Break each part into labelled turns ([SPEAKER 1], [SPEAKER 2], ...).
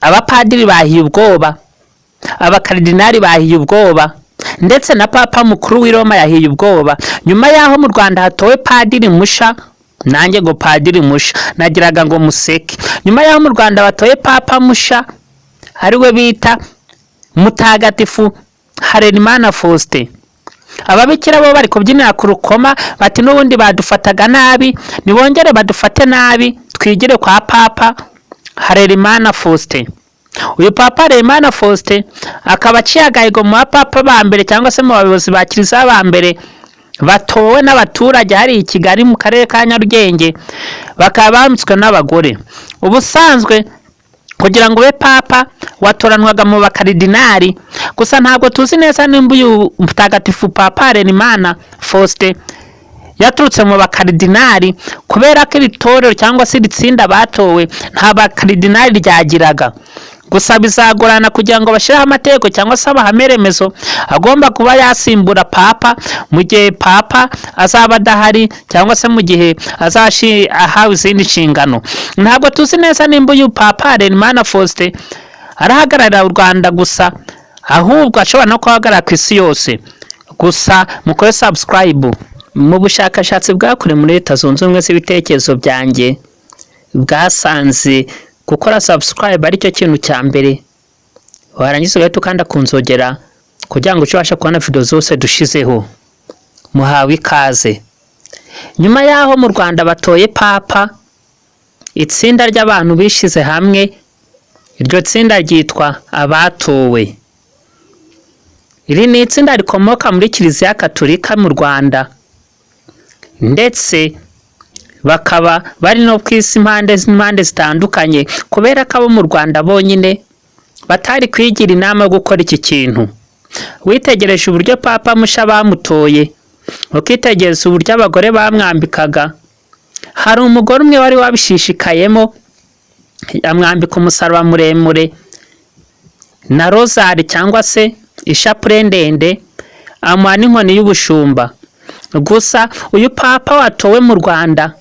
[SPEAKER 1] Abapadiri bahiye ubwoba, abakaridinari bahiye ubwoba, ndetse na Papa mukuru w'i Roma yahiye ubwoba nyuma y'aho mu Rwanda hatowe padiri musha. Nanjye ngo padiri musha, nagiraga ngo museke. Nyuma y'aho mu Rwanda batoye papa musha, ariwe bita Mutagatifu Harerimana Faustin, ababikira bo bari kubyinira ku rukoma, bati: "N'ubundi badufataga nabi, nibongere badufate nabi, twigire kwa Papa Harerimana Faustin." Uyu Papa Harerimana Faustin akaba aciye agahigo mu bapapa ba mbere, cyangwa se mu bayobozi ba kiliziya ba mbere batowe n'abaturage hari i Kigali mu karere ka Nyarugenge, bakaba bambitswe n'abagore. Ubusanzwe kugira ngo ube papa watoranwaga mu bakaridinari gusa. Ntabwo tuzi neza nimba uyu mutagatifu Papa Harerimana Faustin yaturutse mu bakaridinari, kubera ko iri torero cyangwa se iri tsinda batowe nta bakaridinari ryagiraga. Gusa bizagorana kugira ngo bashyireho amategeko cyangwa se amahame remezo agomba kuba yasimbura papa mu gihe papa azaba adahari, cyangwa se mu gihe azashi ahawe izindi nshingano. Ntabwo tuzi neza nimba uyu Papa Harerimana Faustin arahagararira u Rwanda gusa, ahubwo ashobora no guhagarara ku isi yose. Gusa mukore subscribe. Mu bushakashatsi bwakorewe muri Leta Zunze Ubumwe z'Ibitekerezo byanjye, bwasanze gukora subscribe aricyo kintu cya mbere, warangiza ugahita ukanda ku nzogera kugira ngo ubashe kubona video zose dushizeho. Muhawe ikaze. Nyuma y'aho mu Rwanda batoye papa, itsinda ry'abantu bishize hamwe, iryo tsinda ryitwa Abatowe. Iri ni itsinda rikomoka muri Kiliziya Katolika mu Rwanda, ndetse bakaba bari no ku isi impande n'impande zitandukanye, kubera ko abo mu Rwanda bonyine batari kwigira inama yo gukora iki kintu. Witegereje uburyo papa musha bamutoye, ukitegereza uburyo abagore bamwambikaga, hari umugore umwe wari wabishishikayemo, amwambika umusaraba muremure na rozari cyangwa se ishapure ndende, amuha n'inkoni y'ubushumba. Gusa uyu papa watowe mu Rwanda,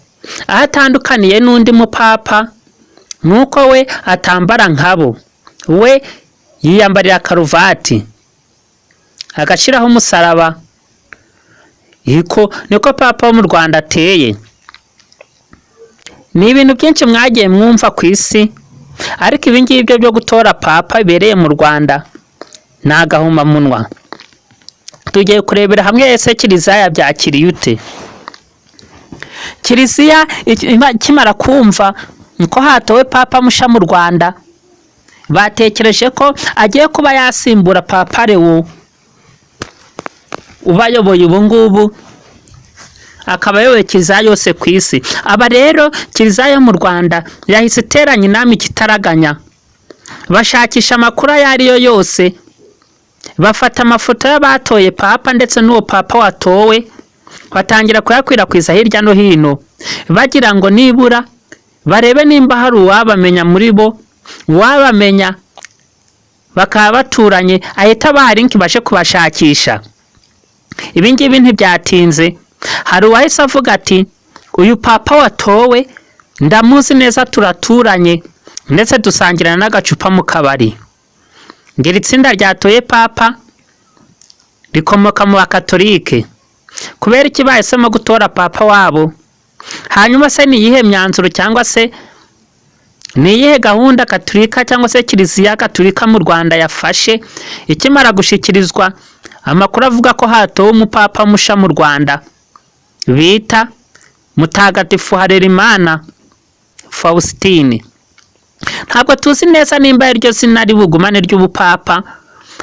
[SPEAKER 1] aho atandukaniye n'undi mupapa ni uko we atambara nkabo. We yiyambarira karuvati, agashyiraho umusaraba. Niko papa wo mu Rwanda ateye. Ni ibintu byinshi mwagiye mwumva ku isi, ariko ibi ngibyo byo gutora papa bibereye mu Rwanda ni agahomamunwa. Tugiye kurebera hamwe: ese kiliziya yabyakiriye ute? Kiliziya ikimara kumva ko hatowe papa musha mu Rwanda, batekereje ko agiye kuba yasimbura Papa Lewo ubayoboye ubu ngubu, akaba ayoboye kiliziya yose ku isi. Aba rero, kiliziya yo mu Rwanda yahise iteranya inama ikitaraganya, bashakisha amakuru ayo ari yo yose, bafata amafoto y'abatoye papa ndetse n'uwo papa watowe, batangira kuyakwirakwiza hirya no hino, bagira ngo nibura barebe nimba hari uwabamenya muri bo. Uwabamenya bakaba baturanye ahita abaha link bashe kubashakisha. Ibi ngibi ntibyatinze, hari uwahise avuga ati: "Uyu papa watowe ndamuzi neza, turaturanye, ndetse dusangirana n'agacupa mu kabari." Ngo iri tsinda ryatoye papa rikomoka mu Bakatolike. Kubera iki bahisemo gutora papa wabo? Hanyuma se ni iyihe myanzuro cyangwa se ni iyihe gahunda Katolika cyangwa se Kiliziya Katolika mu Rwanda yafashe ikimara gushyikirizwa amakuru avuga ko hatowe umupapa musha mu Rwanda bita Mutagatifu Harerimana Faustin? Ntabwo tuzi neza nimba iryo zina ribugumane ry'ubupapa,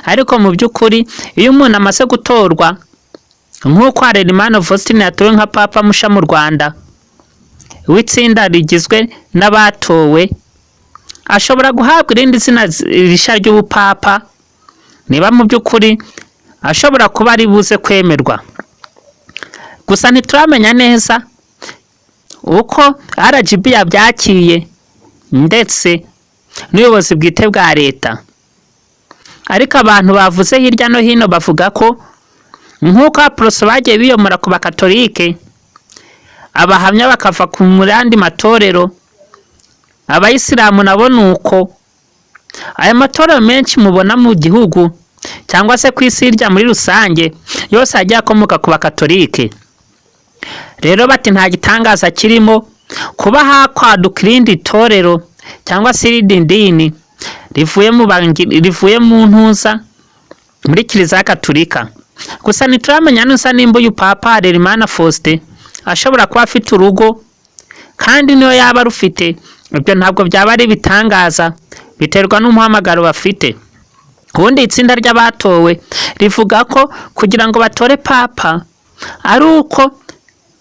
[SPEAKER 1] ariko mu by'ukuri iyo umuntu amaze gutorwa nk'uko Harerimana Faustin yatowe nka papa musha mu Rwanda w'itsinda rigizwe n'abatowe, ashobora guhabwa irindi zina rishya ry'ubupapa, niba mu by'ukuri ashobora kuba ari buze kwemerwa. Gusa ntituramenya neza uko RGB yabyakiriye ndetse n'ubuyobozi bwite bwa leta, ariko abantu bavuze hirya no hino bavuga ko nk'uko Abaporoso bagiye biyomora ku Bakatolike, Abahamya bakava ku yandi matorero, Abayisilamu nabo ni uko. Aya matorero menshi mubona mu gihugu cyangwa se ku isi hirya muri rusange, yose yagiye akomoka ku Bakatolike. Rero bati nta gitangaza kirimo kuba hakwaduka irindi torero cyangwa se irindi dini rivuye mu ntuza muri Kiliziya Gatulika. Gusa ntituramenya neza nimba uyu Papa Harerimana Faustin ashobora kuba afite urugo, kandi niyo yaba arufite, ibyo ntabwo byaba ari ibitangaza, biterwa n'umuhamagaro bafite. Ubundi itsinda ry'abatowe rivuga ko kugira ngo batore papa ari uko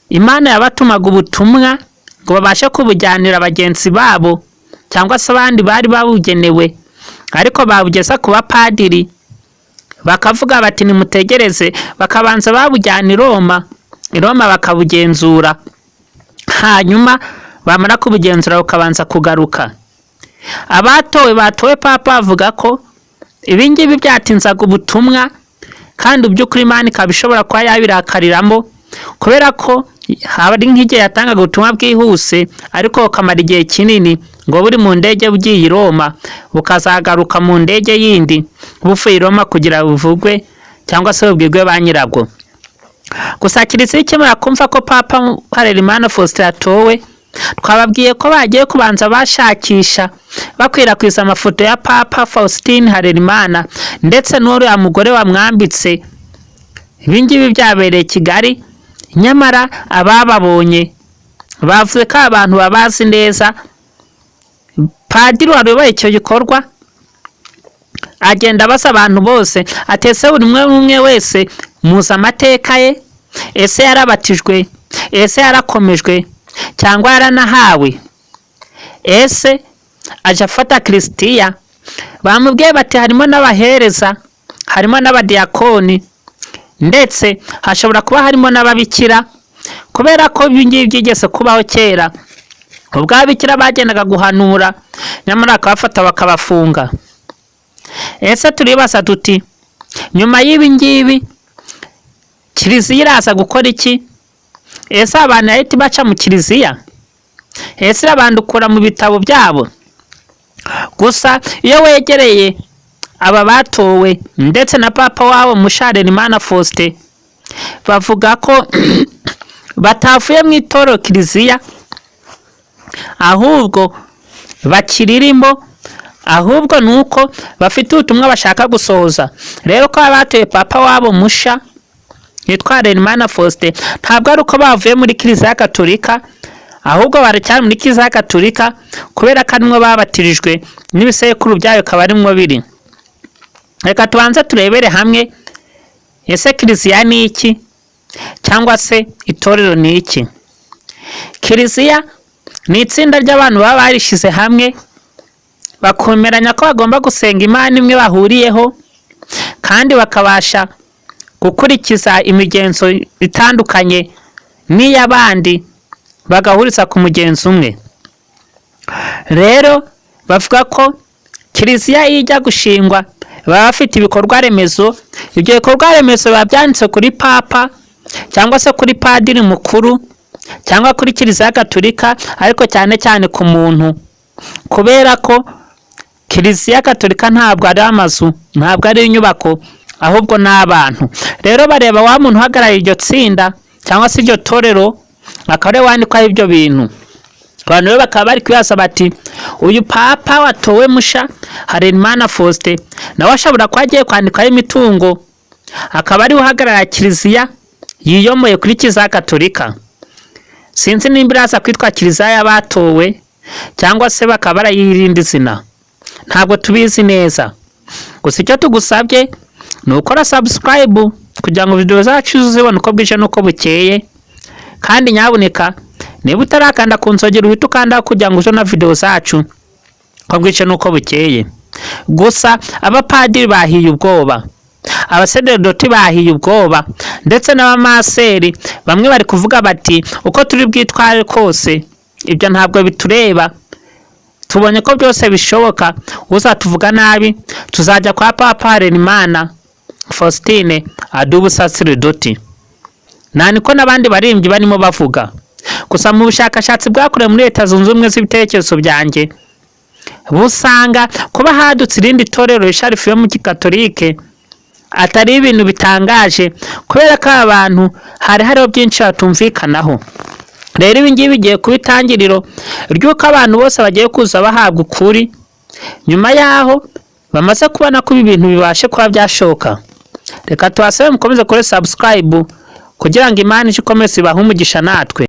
[SPEAKER 1] Imana yabatumaga ubutumwa ngo babashe kubujyanira bagenzi babo cyangwa se abandi bari babugenewe, ariko babugeza ku bapadiri bakavuga bati nimutegereze, bakabanza babujyana i Roma, i Roma bakabugenzura, hanyuma bamara kubugenzura bukabanza kugaruka. Abatowe batowe papa bavuga ko ibingibi byatinzaga ubutumwa, kandi by'ukuri Imana ikaba ishobora kuba yabirakariramo, kubera ko hari nk'igihe yatangaga ubutumwa bwihuse ariko bukamara igihe kinini ngo buri mu ndege bugiye i Roma, bukazagaruka mu ndege yindi buvuye i Roma kugira buvugwe cyangwa se bubwirwe ba nyirabwo. Gusa Kiliziya ikimara kumva ko Papa Harerimana Faustin yatowe, twababwiye ko bagiye kubanza bashakisha, bakwirakwiza amafoto ya Papa Faustin Harerimana ndetse n'uriya mugore wamwambitse. Ibingibi byabereye Kigali, nyamara abababonye bavuze ko abantu babazi neza. Padiri wayoboye icyo gikorwa agenda abaza abantu bose atese buri umwe umwe wese muzi amateka ye? Ese yarabatijwe? Ese yarakomejwe cyangwa yaranahawe? Ese aje afata Kirisitiya? Bamubwiye bati harimo n'abahereza, harimo n'abadiyakoni, ndetse hashobora kuba harimo n'ababikira, kubera ko ibi ngibi byigeze kubaho kera, ubwo ababikira bagendaga guhanura, nyamara bakabafata bakabafunga. Ese turibaza tuti nyuma y'ibi ngibi Kiliziya iraza gukora iki? Ese abantu yahita baca mu kiliziya? Ese irabandukura mu bitabo byabo? Gusa iyo wegereye aba batowe ndetse na papa wabo Musharerimana Faustin, bavuga ko batavuye mu itorero kiliziya, ahubwo bakiririmo, ahubwo ni uko bafite ubutumwa bashaka gusohoza. Rero ko batoye papa wabo musha yitwa Harerimana Faustin, ntabwo ari uko bavuye muri Kiliziya Gatolika, ahubwo baracyari muri Kiliziya Gatolika, kubera ko arimwo babatirijwe n'ibisekuru byayo akaba arimwo biri. Reka tubanze turebere hamwe: ese kiliziya ni iki, cyangwa se itorero ni iki? Kiliziya ni itsinda ry'abantu baba barishyize hamwe, bakemeranya ko bagomba gusenga Imana imwe bahuriyeho, kandi bakabasha gukurikiza imigenzo itandukanye n'iy'abandi, bagahuriza ku mugenzo umwe. Rero bavuga ko kiliziya iyo ijya gushingwa baba bafite ibikorwa remezo. Ibyo bikorwa remezo biba byanditse kuri papa cyangwa se kuri padiri mukuru cyangwa kuri Kiliziya Gatolika, ariko cyane cyane ku muntu, kubera ko Kiliziya Gatolika ntabwo ari amazu, ntabwo ari inyubako, ahubwo ni abantu. Rero bareba wa muntu uhagarariye iryo tsinda cyangwa se iryo torero, akaba ariwe wandikwaho ibyo bintu. Abantu rero bakaba bari kwibaza bati uyu papa watowe musha Harerimana Faustin nawe ashobora kuba agiye kwandikwaho imitungo, akaba ariwe uhagarara kiliziya yiyomoye kuri Kiliziya Gatolika. Sinzi nimba iraza kwitwa kiliziya y'abatowe cyangwa se bakaba barayiha irindi zina, ntabwo tubizi neza. Gusa icyo tugusabye ni ukora subscribe kugira ngo video zacu uzibone uko bwije n'uko bukeye, kandi nyabuneka niba utarakanda ku nzogera, uhite ukanda kugira ngo uzone video zacu uko bwije n'uko bukeye. Gusa abapadiri bahiye ubwoba, abasaseredoti bahiye ubwoba, ndetse n'abamaseri bamwe bari kuvuga bati uko turi bwitware kose ibyo ntabwo bitureba, tubonye ko byose bishoboka, uzatuvuga nabi tuzajya kwa Papa Harerimana Faustin aduha ubusaseredoti. Nta niko n'abandi baririmbyi barimo bavuga. Gusa mu bushakashatsi bwakorewe muri Leta Zunze Ubumwe z'Ibitekerezo byanjye, Busanga kuba hadutse irindi torero rishya rivuye mu Gikatolike atari ibintu bitangaje, kubera ko aba bantu hari hariho byinshi batumvikanaho. Rero ibi ngibi bigiye kuba itangiriro ry'uko abantu bose bagiye kuza bahabwa ukuri, nyuma y'aho bamaze kubona ko ibi bintu bibashe kuba byashoboka. Reka tubasabe mukomeze kuri subscribe kugira ngo Imana ije ikomeze ibahe umugisha natwe.